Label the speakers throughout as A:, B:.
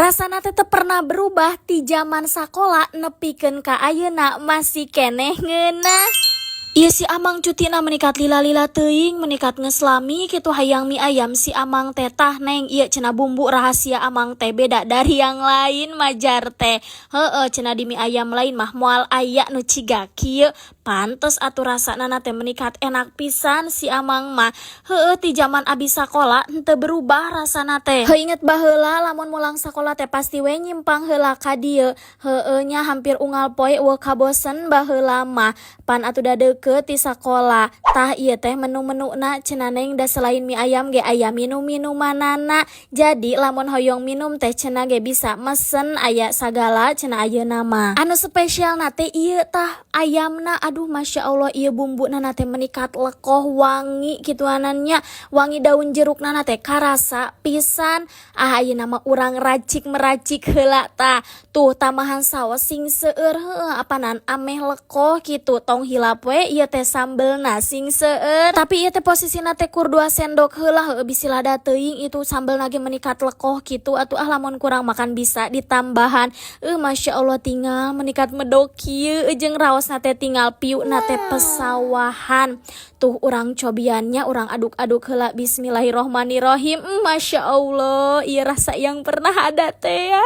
A: Rasana teh teu pernah berubah ti zaman sakola nepikeun ka ayeuna, masih keneh ngeunah. Ieu si Amang cutina meni kat lila-lila teuing, meni kat geus lami kitu hayang mie ayam si Amang teh. Tah, Neng, ieu cenah bumbu rahasia Amang teh, beda dari yang lain majar teh. Heueuh, cenah di mie ayam lain mah moal aya nu ciga kieu. Pantes atuh rasana teh meni kat enak pisan si Amang mah. Heueuh, ti zaman abi sakola henteu berubah rasana teh. Heuh, inget baheula lamun mulang sakola teh pasti we nyimpang heula ka dieu. Heueuh nya, hampir unggal poe, euweuh kabosen baheula mah. Pan atuh da deukeut ti sakola. Tah, ieu teh menu-menuna cenah, Neng, da selain mie ayam ge aya minum-minumanana. Jadi lamun hoyong minum teh cenah ge bisa mesen, aya sagala cenah ayeuna mah. Anu spesialna teh ieu tah, ayamna. Aduh, masya Allah, ieu bumbuna teh meni kat lekoh, wangi kituanannya, wangi daun jerukna teh karasa pisan. Ah, ayeuna mah urang racik meracik heula tah. Tuh, tambahan saos sing seueur, heueuh, apanan ameh lekoh kitu. Tong hilap we ieu teh sambelna sing seueur. Tapi ieu teh posisina teh kur 2 sendok heula, heueuh, bisi lada teuing. Itu sambelna ge meni kat lekoh kitu atuh. Ah, lamun kurang makan bisa ditambahan. Masya Allah, tinggal meni kat medok kieu jeung raosna teh tinggal piuna teh pesawahan. Tuh, urang cobiannya, urang aduk-aduk heula. Bismillahirrohmanirrohim. Masya Allah, iya rasa yang pernah ada teh ya.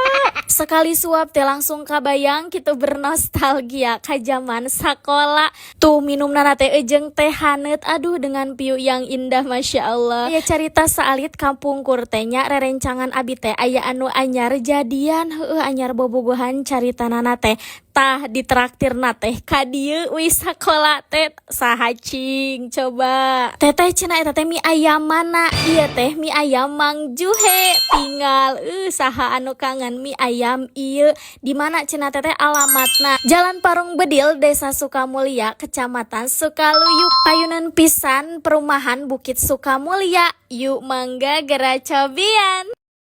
A: Sekali suap teh langsung kabayang gitu, bernostalgia ka zaman sakola. Tuh, minum nana teh jeung teh haneut, aduh, dengan view yang indah, masya Allah. Ya, carita saalit kapungkur teh nya, rerencangan abi teh aya anu anyar jadian, heueuh, anyar bobogohan carita nana teh. Tah, ditraktirna teh ka dieu wis sakola teh. Saha cing coba, Teteh, cenah eta teh mie ayam mana? Ieu teh mie ayam Mang Juhe. Tinggal saha anu kangen mie ayam ieu? Di mana cenah, Teteh, alamatna? Jalan Parung Bedil, Desa Sukamulya, Kecamatan Sukaluyu, payunan pisan Perumahan Bukit Sukamulya. Yuk, mangga gera cobian.